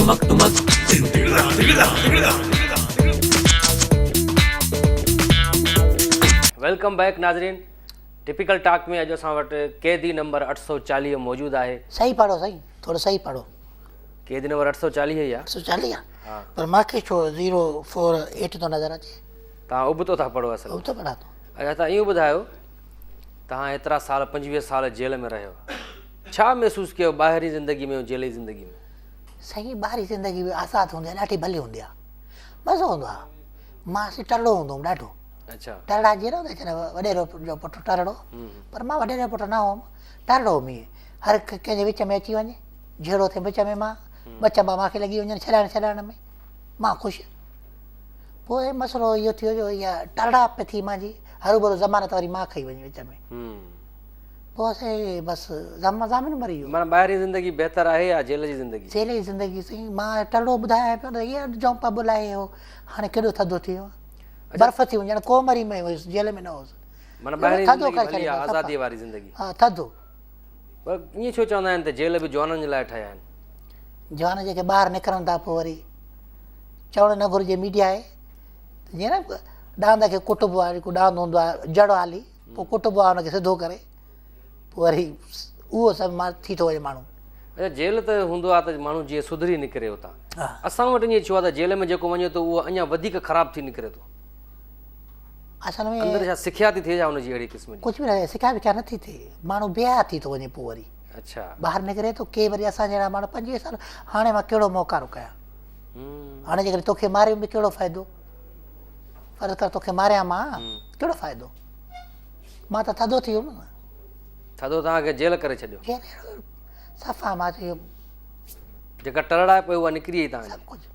ٽمڪ ٽمڪ. Welcome back ناظرين typical talk ۾ اڄ اسان وٽ قيدي نمبر 840 موجود آهي. صحيح پڙهو سائين ٿورو صحيح پڙهو. قيدي نمبر 840 ئي آ. 840 آ پر مانکي ڇو زيرو فور ايٽ ٿو نظر اچي. توهان ابتو ٿا پڙهو اصل. ابتو پڙهان ٿو. اڇا توهان اهو ٻڌايو توهان ايترا سال 25 سال جيل ۾ رهيو ڇا محسوس ڪيو ٻاهرين زندگي ۾ ۽ جيل جي زندگي ۾؟ سائين ٻاهرين زندگي به آزاد هوندي آهي ڏاڍي ڀلي هوندي آهي مزو هوندو آهي مان سي ٽرڙو هوندو هوم ڏاڍو اڇا ٽرڙا جيئن نه هوندا آهن وڏيرو جو پٽ ٽرڙو پر مان وڏيري جو پٽ نه هوم ٽرڙو هوم ائين هر ڪنهن جي وچ ۾ اچي وڃي جهيڙو ٿئي وچ ۾ مان ٻه چنبا مان کي لڳي وڃن ڇڏائڻ ڇڏائڻ ۾ مان خوش پوء مسئلو اهو ٿيو جو اها ٽرڙائپ ٿي مانجي هروڀرو ضمانت وري مان کئي وڃي وچ ۾ پوء سائين بس ضامن مري ويو. معنيٰ ٻاهرين زندگي بهتر آهي يا جيل جي زندگي؟ جيل جي زندگي سائين مان ٽرڙو ٻڌايان پيو نه هي جمپ ٻلائي هو هاڻي ڪيڏو ٿڌو ٿي ويو آهي برف ٿي وڃي ڄڻ ڪو مري ۾ هيس جيل ۾ نه هوس. معنيٰ ٻاهرين زندگي ڀلي آهي آزادي واري زندگي. ها ٿڌو. پر ائين ڇو چوندا آهن ته جيل به جوانن جي لاء ٺهيا آهن؟ جوان جيڪي ٻاهر نڪرن ٿا پوء وري چوڻ نه گهرجي ميڊيا آهي جيئن نه ڏاند کي ڪٽبو آهي جيڪو ڏاند هوندو آهي جڙ هالي پوء ڪٽبو آهي ان کي سڌو ڪري پوء وري اهو سڀ مان ٿي ٿو وڃي ماڻهو. اڇا جيل ته هوندو آهي ته ماڻهو جيئن سڌري نڪري اتان اسان وٽ ائين ڇو آهي ته جيل ۾ جيڪو وڃي ٿو اهو اڃا وڌيڪ خراب ٿي نڪري ٿو. اصل ۾ اندر ڇا سکيا ٿي ٿئي ڇا ان جي اهڙي قسم جي؟ ڪجهه به نه سکيا وکيا نٿي ٿئي ماڻهو بي حيا ٿي ٿو وڃي پوء وري اڇا ٻاهر نڪري ٿو ڪي وري اسان جهڙا ماڻهو 25 سال هاڻي مان ڪهڙو موڪارو ڪيان هاڻي جيڪڏهن توکي ماريم به ڪهڙو فائدو فرض ڪر توکي ماريان مان ڪهڙو فائدو مان ته ٿڌو ٿي ويم نه ٿڌو توهان کي جيل ڪري ڇڏيو جيل صفا مان چيو جيڪا ٽرڙائي پئي اها نڪري وئي توهان سڀ ڪجهه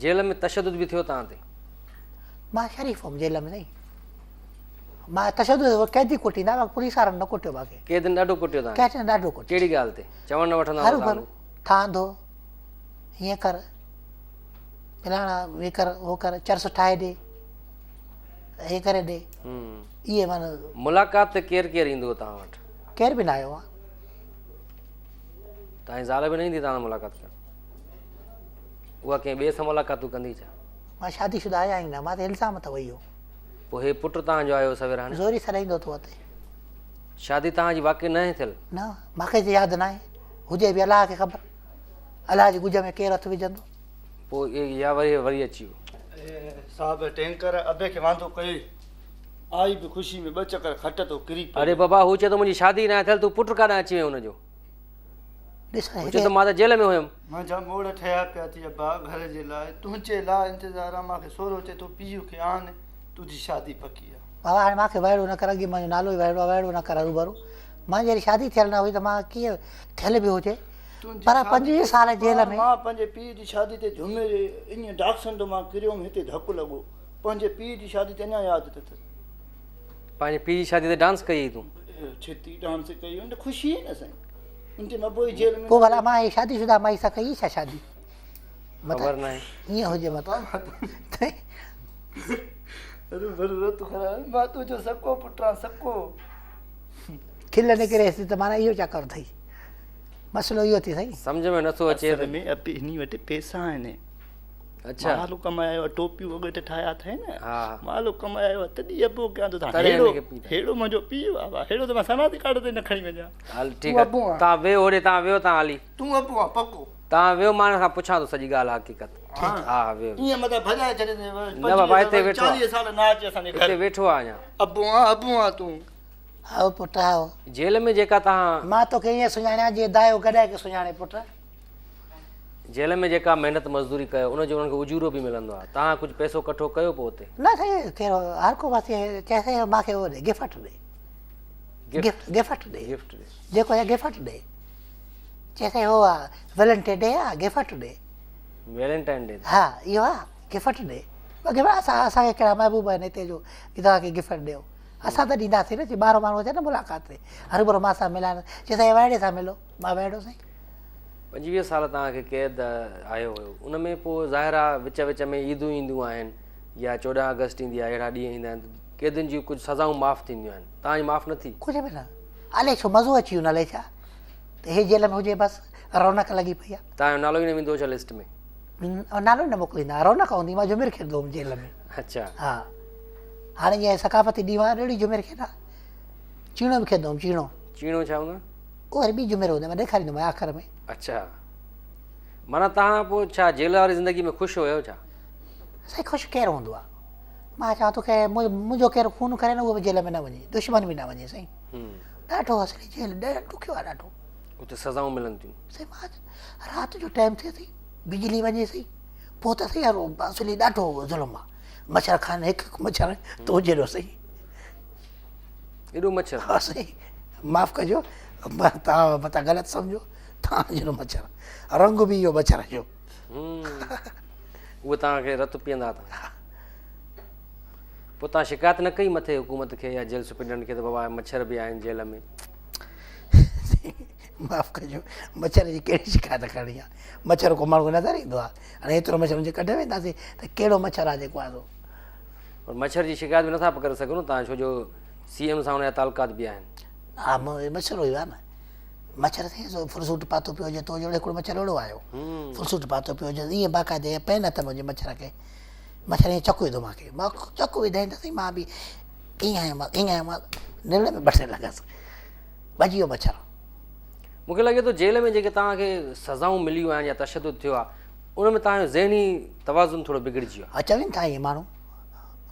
جيل ۾ تشدد به ٿيو توهان تي؟ مان شريف هوم جيل ۾ سائين مان تشدد قيدي ڪٽيندا مان پوليس وارن نه ڪٽيو مان کي. قيدين ڏاڍو ڪٽيو توهان کي؟ قيدين ڏاڍو ڪٽيو. ڪهڙي ڳالهه تي؟ چوڻ نه وٺندا هرو ڀرو ٿانڌو هيئن ڪر فلاڻا هي ڪر هو ڪر چرس ٺاهي ڏي هي ڪري ڏي اهي معنيٰ. ملاقات تي ڪير ڪير ايندو هو توهان وٽ؟ ڪير به نه آيو آ. توهان جي زال به نه ايندي توهان سان ملاقات ڪرڻ؟ اها ڪنهن ٻئي سان ملاقاتون ڪندي ڇا؟ مان شادي شده آهيان ئي نه، مان تي الزام اٿو اهو. پوء هي پٽ توهان جو آيو سوير هاڻي؟ زوري سڏائيندو ٿو وتي. شادي توهان جي واقعي ناهي ٿيل؟ نه، مان کي ته ياد ناهي، هجي به الله کي خبر. الله جي ڳجهه ۾ ڪير هٿ وجهندو؟ پوء يا وري وري اچي ويو. صاحب ٽينڪر ابي کي واندو ڪيئي، آئي به خوشي ۾ ٻه چڪر کٽ تو ڪري پئي. اڙي بابا هو چئي ٿو منهنجي شادي ناهي ٿيل، تون پٽ ڪاڏانهن اچي وئين هن جو؟ ڏس چئي ٿو مان ته جيل ۾ هيم. منهنجا موڙ ٺهيا پيا ٿي ابا گهر جي لاء تنهنجي لاء انتظار آ مان کي سورو چئي ٿو پيء کي آن تنهنجي شادي پڪي آ. بابا هاڻي مان کي وائڙو نه ڪر اڳي منهنجو نالو ئي وائڙو آ وائڙو نه ڪر هروڀرو مان جڏهن شادي ٿيل نه هئي ته مان ڪيئن ٿيل به هجي پر 25 سال جيل ۾. مان پنهنجي پيء جي شادي تي جهومي ائين ڊاڪسن تو مان ڪريو هيم هتي ڌڪ لڳو پنهنجي پيء جي شادي تي اڃا ياد اٿس. پنهنجي پيء جي شادي تي ڊانس ڪئي هئي تون. ڇتي ڊانس ڪئي ان خوشي نه سائين ان تي مبو ئي جيل ۾. پوء ڀلا مان هي شادي شده مائي سان ڪئي ڇا شادي؟ خبر ناهي. ائين هجي متان. رت خراب مان تنهنجو سڪو پٽ آهيان سڪو. کل نڪريس ٿي ته معنيٰ اهو چڪر اٿئي. مسئلو اهو ٿي سائين. سمجهه ۾ نٿو اچي. اصل ۾ ابي هني وٽ پيسا آهن. اڇا. مال ڪمايو آهي ٽوپيون وڳٽ ٺاهيا اٿئي نه. ها. مال ڪمايو آهي تڏهن ابو ڪيان ٿو تان هيڙو هيڙو منهنجو پيء آ ڀا هيڙو ته مان سناتي ڪارڊ تي نه کڻي وڃان. هل ٺيڪ آ تان ويهو هوڏي تان ويهو تان هلي. تون ابو آ پڪو. تان ويهو مان هن کان پڇان ٿو سڄي ڳالهه حقيقت. ها ها ويهو. ائين متان ڀڄائي ڇڏيندين نه بابا هتي ويٺو آ. 40 سال نه اچي اسان جي گهر. هتي ويٺو آ اڃا. ابو آ ابو آ تون. هائو پٽ هائو. جيل ۾ جيڪا تان. مان توکي ائين سڃاڻيان جيئن دايو گڏهه کي سڃاڻي پٽ. جيل ۾ جيڪا محنت مزدوري ڪيو ان جو انهن کي اجورو به ملندو آهي توهان ڪجهه پئسو ڪٺو ڪيو پوء اتي؟ نه سائين ڪهڙو هر ڪو واسي چئي سائين مان کي اهو ڏي گفٽ ڏي گفٽ گفٽ ڏي گفٽ ڏي جيڪو آهي گفٽ ڏي چئي سائين هو آ ويلنٽين ڊي آ گفٽ ڏي ويلنٽائن ڊي ها اهو آ گفٽ ڏي باقي اسان اسان کي ڪهڙا محبوب آهن هتي جو ڪي توهان کي گفٽ ڏيو اسان ته ڏينداسين نه جي ٻاهرو ماڻهو اچي نه ملاقات تي هروڀرو مان سان ملائڻ چئي سائين وائڙي سان ملو مان وائڙو سائين 25 سال توهان کي قيد آيو هيو ان ۾ پوء ظاهر آ وچ وچ ۾ عيدون اينديون آهن يا 14 آگسٽ ايندي آهي اهڙا ڏينهن ايندا آهن ته قيدين جون ڪجهه سزائون معاف ٿينديون آهن توهان جي معاف نه ٿي؟ ڪجهه به نه الائي ڇو مزو اچي ويو نه الائي ڇا ته هي جيل ۾ هجي بس رونق لڳي پئي آ. توهان جو نالو ئي نه ويندو هو ڇا لسٽ ۾؟ نالو ئي نه موڪليندا ها، رونق هوندي مان جهمر کيڏندو هوم جيل ۾. اڇا. ها هاڻي جيئن ثقافتي ڏينهن هئا اهڙي جهمر کيڏان. چيڻو به کيڏندو هوم چيڻو. چيڻو ڇا هوندو آهي؟ اهو وري ٻي جهمر هوندي آهي مان ڏيکاريندومانء آخر ۾. اڇا معنيٰ توهان پوء ڇا جيل واري زندگي ۾ خوش هيو ڇا؟ سائين خوش ڪير هوندو آهي. مان چوان ٿو منهنجو ڪير خون ڪري نه اهو به جيل ۾ نه وڃي دشمن به نه وڃي سائين ڏاڍو اصلي جيل ڏکيو آهي ڏاڍو. اتي سزائون ملن ٿيون. سائين مان رات جو ٽائيم ٿئي ٿي بجلي وڃي سائين پوء ته سائين اصلي ڏاڍو ظلم آهي مڇر کائن هڪ هڪ مڇر تو جيڏو سائين. ايڏو مڇر؟ ها سائين معاف ڪجو توهان متان غلط سمجهو توهان جهڙو مڇر رنگ به اهو مڇر جو. اهي توهان کي رت پيئندا ته پوء توهان شڪايت نه ڪئي مٿي حڪومت کي يا جيل سپرنٽينڊنٽ کي ته بابا مڇر به آهن جيل ۾؟ معاف ڪجو مڇر جي ڪهڙي شڪايت ڪرڻي آهي مڇر ڪو ماڻهو کي نظر ايندو آهي هاڻي ايترو مڇر ان جي ڪڍ وينداسين ته ڪهڙو مڇر آهي جيڪو آهي سو. پر مڇر جي شڪايت به نٿا ڪري سگهو نه توهان ڇو جو سي ايم سان ان جا تعلقات به آهن. ها مڇر اهو آهي نه مڇر سائين سو فل سوٽ پاتو پيو هجي تو جهڙو هڪڙو مڇر اهڙو آيو فل سوٽ پاتو پيو هجي ائين باقاعدي پين هٿ ۾ هجي مڇر کي مڇر ائين چڪ وڌو مانکي مان چڪ وڌائين ته سائين مان به ائين آيو مان ائين آيو مان نرڙ ۾ ٻه ٽي لڳس ڀڄي ويو مڇر. مون کي لڳي ٿو جيل ۾ جيڪي توهان کي سزائون مليون آهن يا تشدد ٿيو آهي ان ۾ توهان جو ذهني توازن ٿورو بگڙجي ويو آهي. ها چون ٿا ائين ماڻهو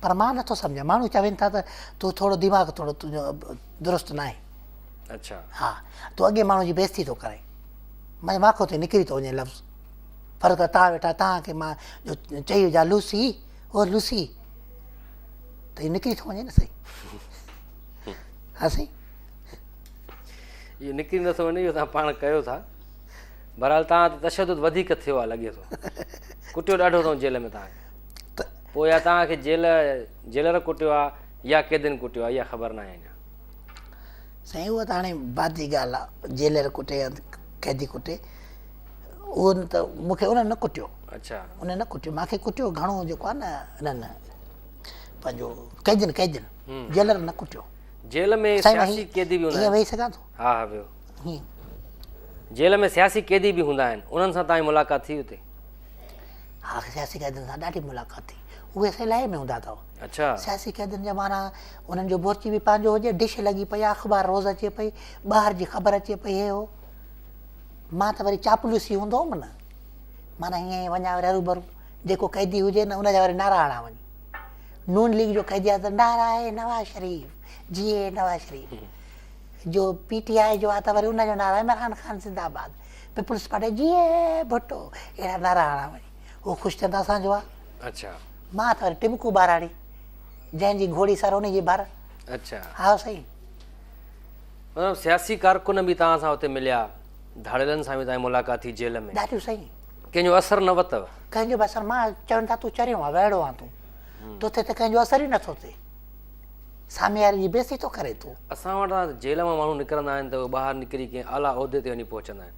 پر مان نٿو سمجهان ماڻهو چون ٿا ته تون ٿورو دماغ ٿورو تنهنجو درست ناهي. اڇا. ها تون اڳي ماڻهو جي بيعزتي ٿو ڪرين. مان مان کان ٿي نڪري ٿو وڃي لفظ. فرض ڪر تان ويٺا تان کي مان جو چئي وجهان لوسي او لوسي ته اهو نڪري ٿو وڃي نه سائين. ها سائين. اهو نڪري نٿو وڃي اهو تان پاڻ ڪيو ٿا. بهرحال تان تي تشدد وڌيڪ ٿيو آهي لڳي ٿو. ڪٽيو ڏاڍو اٿئون جيل ۾ تان کي. پوء يا تان کي جيل جيلر ڪٽيو آهي يا قيدين ڪٽيو آهي اها خبر ناهي اڃا. سائين اها ته هاڻي بعد جي ڳالهه آ جيلر ڪٽي يا قيدي ڪٽي اهو ته مون کي انهن نه ڪٽيو. اڇا. انهن نه ڪٽيو مان کي ڪٽيو گهڻو جيڪو آ نه انهن پنهنجو قيدين قيدين جيلر نه ڪٽيو. جيل ۾ سياسي قيدي به هوندا آهن. ائين ويهي سگهان ٿو؟ ها ها ويهو. جيل ۾ سياسي قيدي به هوندا آهن انهن سان توهان جي ملاقات ٿي اتي؟ ها سياسي قيدين سان ڏاڍي ملاقات ٿي اهي سيلائي ۾ هوندا اٿو. اڇا. سياسي قيدين جا معنيٰ انهن جو بورچي به پنهنجو هجي ڊش لڳي پئي آ اخبار روز اچي پئي ٻاهر جي خبر اچي پئي هي هو مان ته وري چاپلوسي هوندو هوم نه معنيٰ هيئن هيئن وڃان وري هروڀرو جيڪو قيدي هجي نه ان جا وري نعرا هڻان وڃي نون ليگ جو قيدي آ ته نعرا نواز شريف جيئي نواز شريف جو پي ٽي آء جو آ ته وري ان جو نعرا عمران خان زنده آباد پيپلز پارٽي جيئي ڀٽو اهڙا نعرا هڻان وڃي هو خوش ٿين ته اسان جو آ. اڇا. مان ته وري ٽٻڪو ٻاراڙي جنهن جي گهوڙي سر ان جي ڀر. اڇا. ها سائين. مطلب سياسي ڪارڪن به توهان سان اتي مليا، ڌاڙيلن سان به توهان جي ملاقات ٿي جيل ۾. ڏاڍيون سائين. ڪنهن جو اثر نه وتو؟ ڪنهن جو به اثر مان چون ٿا تون چريو آن وهڙو آن تون. توتي ته ڪنهن جو اثر ئي نٿو ٿئي. سامهون واري جي بيعزتي ٿو ڪرين تون. اسان وٽ جيل مان ماڻهو نڪرندا آهن ته اهي ٻاهر نڪري ڪنهن اعليٰ عهدي تي وڃي پهچندا آهن.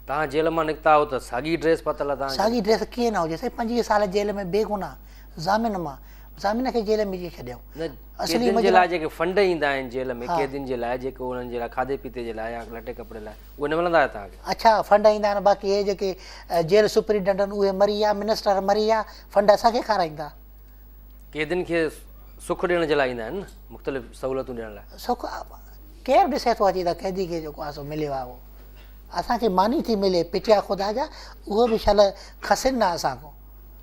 توهان جيل مان نڪتا آهيو ته ساڳي ڊريس پاتل آهي توهان کي. ساڳي ڊريس ڪيئن نه هجي سائين 25 سال جيل ۾ بي گناهه ضامن مان ضامن کي جيل ۾ وجهي ڇڏيائون. نه قيدين جي لاء جيڪي فنڊ ايندا آهن جيل ۾ قيدين جي لاء جيڪو انهن جي لاء کاڌي پيتي جي لاء يا لٽي ڪپڙي لاء اهي نه ملندا آهي توهان کي. اڇا فنڊ ايندا آهن باقي هي جيڪي جيل سپرنٽينڊنٽ آهن اهي مري ويا منسٽر مري ويا فنڊ اسان کي کارائيندا. قيدين کي سک ڏيڻ جي لاء ايندا آهن نه مختلف سهولتون ڏيڻ لاء. سک ڪير ڏسي ٿو اچي ته قيدي کي جيڪو آهي سو مليو آهي اهو اسان کي ماني ٿي ملي پٽيا خدا جا اهو به شل کسن نه اسان کان.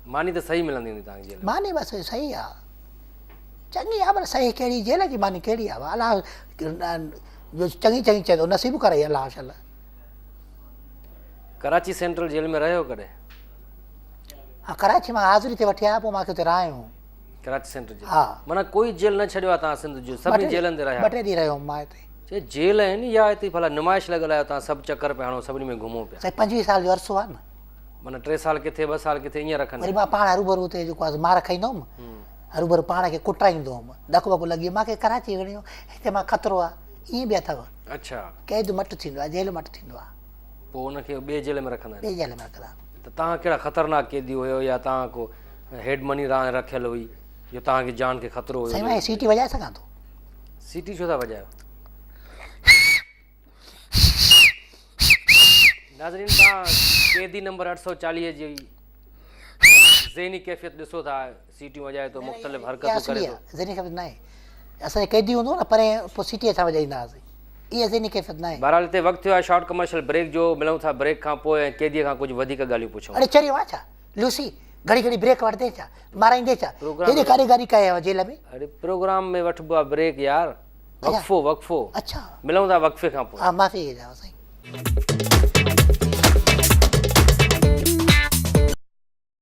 ماني ته صحيح ملندي هوندي توهان کي جيل ۾. ماني بس صحيح آ چڱي آ پر صحيح ڪهڙي جيل جي ماني ڪهڙي آ الله جو چڱي چڱي چئي ٿو نصيب ڪرائي الله شل. ڪراچي سينٽرل جيل ۾ رهيو ڪڏهن؟ ها ڪراچي مان حاضري تي وٺي آيا پوء مان کي اتي رهايو. ڪراچي سينٽرل جيل ها معنيٰ ڪوئي جيل نه ڇڏيو آ توهان سنڌ جو سڀني جيلن تي رهيا. ٻه ٽي ڏينهن رهيو هوم مان اتي. چي جيل آهن يا هتي ڀلا نمائش لڳل آهي توهان سڀ چڪر پيا هڻو سڀني ۾ گهمو پيا. سائين 25 سال جو عرصو آ نه. معنيٰ 3 سال ڪٿي 2 سال ڪٿي ائين رکن. وري مان پاڻ هروڀرو اتي جيڪو آ مار کائيندو هوم هروڀرو پاڻ کي ڪٽرائيندو هوم ڌڪ وڪ لڳي ويو مان کي ڪراچي وڃڻو هتي مان خطرو آ ائين به اٿو. اڇا. قيد مٽ ٿيندو آ جيل مٽ ٿيندو آ. پوء ان کي ٻي جيل ۾ رکندا آهن. ٻي جيل ۾ رکندا آهن. ته توهان ڪهڙا خطرناڪ قيدي هيو يا توهان ڪو هيڊ مني ران رکيل هئي جو توهان کي جان کي خطرو هيو. سائين مان هي سيٽي وڄائي سگهان ٿو. سيٽي ڇو ٿا وڄايو؟ ناظرين توهان قيدي نمبر 840 جي ذهني ڪيفيت ڏسو ٿا سيٽيون وڄائي ٿو مختلف حرڪتون ڪري ٿو. ذهني ڪيفيت ناهي اسان جي قيدي هوندو هو نه پرين پوء سيٽي اسان وڄائيندا هئاسين اها ذهني ڪيفيت ناهي. بهرحال هتي وقت ٿيو آهي شارٽ ڪمرشل بريڪ جو ملون ٿا بريڪ کان پوء ۽ قيدي کان ڪجهه وڌيڪ ڳالهيون پڇون. اڙي چريو آهين ڇا لوسي گهڙي گهڙي بريڪ وٺندين ڇا مارائيندين ڇا هيڏي ڪاري گاري ڪئي آهي جيل ۾. اڙي پروگرام ۾ وٺبو آهي بريڪ يار. وقفو وقفو اڇا ملون ٿا وقفي کان پوء. ها معافي ڏيو سائين.